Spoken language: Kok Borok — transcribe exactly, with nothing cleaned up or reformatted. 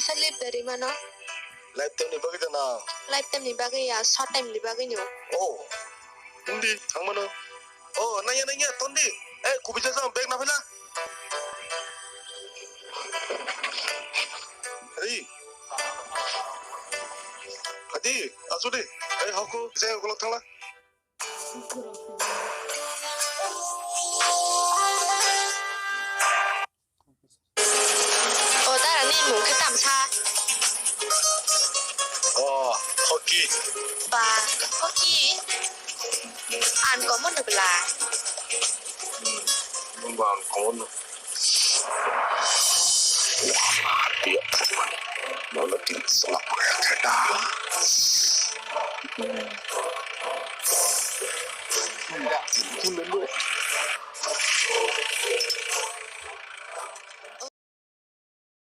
Sa live dari mano? Lifetime ni bagwi da na? Lifetime ni bagwi ya, short time ni bagwi no. Oh. Hindi, thang mano. Oh, nanya, nanya, tondi. Eh, kubi jasa bag na phila. Hey. Adi, asu di. Eh, hoko, saya ukolok thangla. O dara ni mung khe tamsa. O, hoki. Ba, hoki. An komo no bla. Ba, an komo no. Wah, dia. Mana tin sala pakai kereta. Tin, tin, tin.